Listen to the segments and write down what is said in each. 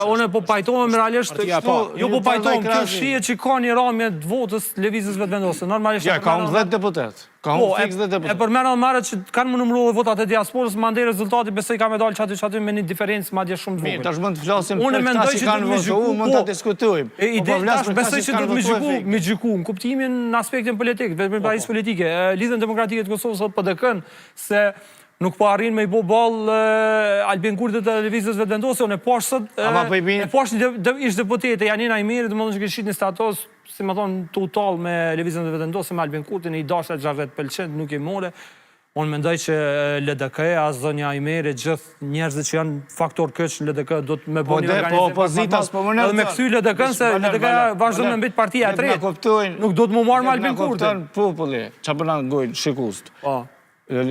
Unë po pajtohem realisht, Partia e parë. jo po Ju pajtohem, pastaj kjo krazi. shihet që ka një ramje të votës Lëvizjes Vetëvendosje. Normalisht Ja, e ka përmendëm- unë 10 deputet. Ka Po, unë e, fiks 10 e deputet. përmendëm më herët që kanë më numëruar edhe votat e diasporës, mandej rezultati besoj ka me dalë qaty qaty me një diferencë madje shumë të Mirë, vogël. tash mund të flasim Unë për këta mendoj që që kanë duhet me votu, gjyku, mund ta po. diskutojmë. E Po, ide po flas tash për këta besoj që që s'kanë duhet me votu gjyku, efekt. me gjyku në kuptimin në aspektin politik, veprimtarisë politike, e, Lidhjen Demokratike të Kosovës sot PDK-n se nuk po arrin me i bo ball e, Albin Kurtit të Lëvizjes Vetëvendosje, unë e pash sot e, Ama po i bin- e pash një de, de, ish deputete Janina Imeri, domethënë që kishit një status, si më thonë, total me Lëvizjen Vetëvendosje me Albin Kurtin, i dashta 60% nuk i more. Unë mendoj që LDK-ja, zonja Imeri, gjithë njerëzit që janë faktor kyç në LDK do të me Po bëni de, po organizim pak opozita më s'po më Edhe me kthy LDK-n se LDK-ja vazhdon me mbet partia e tretë. Nuk do të më marrë me Albin Kurtin. Kupton populli, çfarë po na ngojnë shikuest. Po.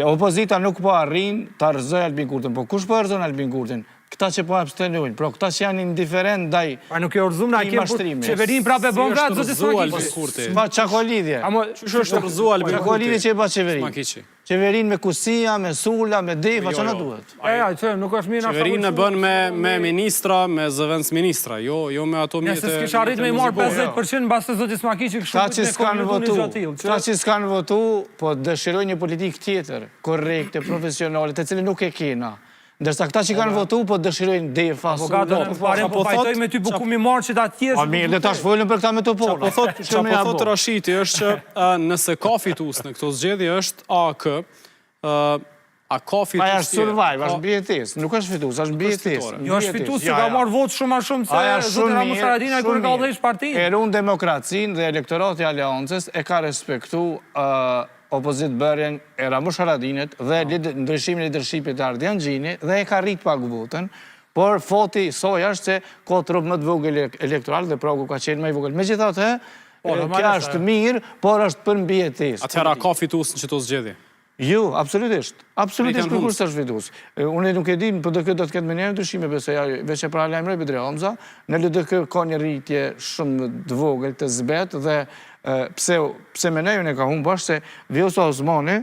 Opozita nuk po arrin ta rrëzoj Albin Kurtin, po kush po e rrëzon Albin Kurtin? Këta që po abstenojnë, pra këta që janë indiferent ndaj Pa nuk e rrëzum na Këtij kemi mashtrimi. qeverin prapë e bën Si vetë është zoti rrëzu Smakiqi. Albin Kurti? Pa çka ka lidhje? Amo Qysh është rrëzu Albin Çka ka Kurti? lidhje që e ba qeverin? Smakiqi. Qeverin me kusia, me sula, me defa, Jo, çka na jo. duhet? E, ja, që nuk është mirë na Qeverinë e bën me me ministra, me zëvendësministra, jo jo me ato mjete. Nëse s'kish arrit me i marr mjete 50% mbas zoti Smakiqi kështu Këta që me s'kan komunitu një votu, gjë tillë, që këta që s'kan votu, po dëshirojnë një politikë tjetër, korrekte, profesionale, të cilën nuk e kena. Ndërsa këta që kanë votu, po dëshirojnë defa, sula, Avokatë, po parim po po pajtoj thot- me ty, po ku mi marrë që ta tjerë. A mirë, le tash folëm për këta me të Po pona. thot, çka po thot Rashiti është që ë, nëse ka fitues në këto zgjedhje është AAK, ë a ka fitues? Pa është tjerë? survive, Ka- është mbijetesë, nuk është fitues, është mbijetesë. fitore. Jo është fitues që ka marrë votë shumë më shumë Aja se zoti shumë Ramush mirë, Haradinaj kur shumë ka mirë. udhëheq partinë. E run demokracinë dhe elektorati i Aleancës e ka respektu uh, opozit bërjen e Ramush Haradinit dhe lider- ndryshimin e leadershipit të Ardian Gjini dhe e ka rrit pak votën, por fati i saj është se ka trup më të vogël ele- elektoral dhe pragu ka qenë më i vogël. Megjithatë, Po, e, normalisht, kjo është ajo. mirë, por është për mbijetesë. Atëherë a ka fitues në këto zgjedhje? Jo, absolutisht. Absolutisht Drejt janë kërkush s'është fitues. E, Unë nuk e di, në PDK do të ketë menjëherë ndryshime, besoj, ai veç e paralajmëroi Bedri Hamza, në LDK ka një rritje shumë të vogël të zbet dhe e, pse pse mendoj unë e ka humbur është se Vjosa Osmani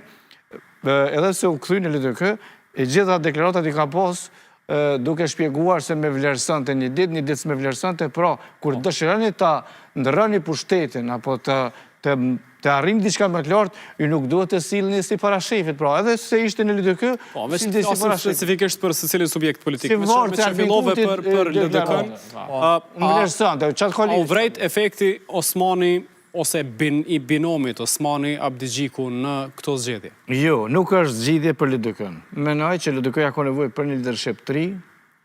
e, edhe se u kthy në LDK, e gjitha deklaratat i ka pas e, duke shpjeguar se me vlerësonte një ditë, një ditë s'me vlerësonte, pra kur dëshironi ta ndërroni pushtetin apo të të të arrim diçka më të lartë, ju nuk duhet të sillni si para shefit, pra edhe se ishte në LDK, Po, veç sillni si flasim para shefit. specifikisht për secilin subjekt politik. Si Me që, vartë me që Albin fillove Kurtit, për për e, LDK-n, deklaronte. a Më vlerësonte, çfarë ka a u lidhje? vrejt efekti Osmani ose bin, i binomit Osmani Abdixhiku në këto zgjedhje? Jo, nuk është zgjidhje për LDK-n. Mendoj që LDK-ja ka nevojë për një leadership të ri,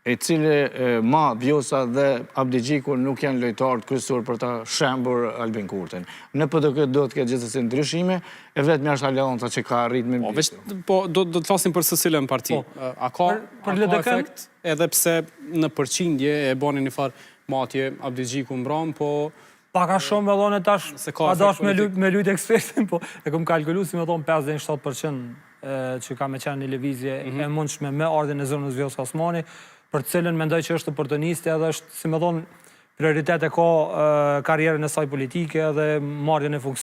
e cili e, ma Vjosa dhe Abdixhiku nuk janë lojtarët kryesor për ta shembur Albin Kurtin. Në PDK duhet të ketë gjithsesi ndryshime, e vetmja është aleanca që ka arrit me Po, mbi. veç po do do të flasim për secilën parti. Po. A ka Për- për a ka LDK-n? efekt edhe pse në përqindje e bani një farë matje Abdixhiku mbram, po Pak a shumë edhe unë tash, Se ka pa efekt dash me politik. lut me lut ekspertin, po e kom kalkulu si me thonë 5-7% e, që ka me qenë një lëvizje Mhm. e mundshme me ardhjen e zonës Vjosa Osmani, për të cilën mendoj që është oportuniste edhe është, si me thonë, prioritet e ka e, karrierën e saj politike dhe marrjen e funksionit.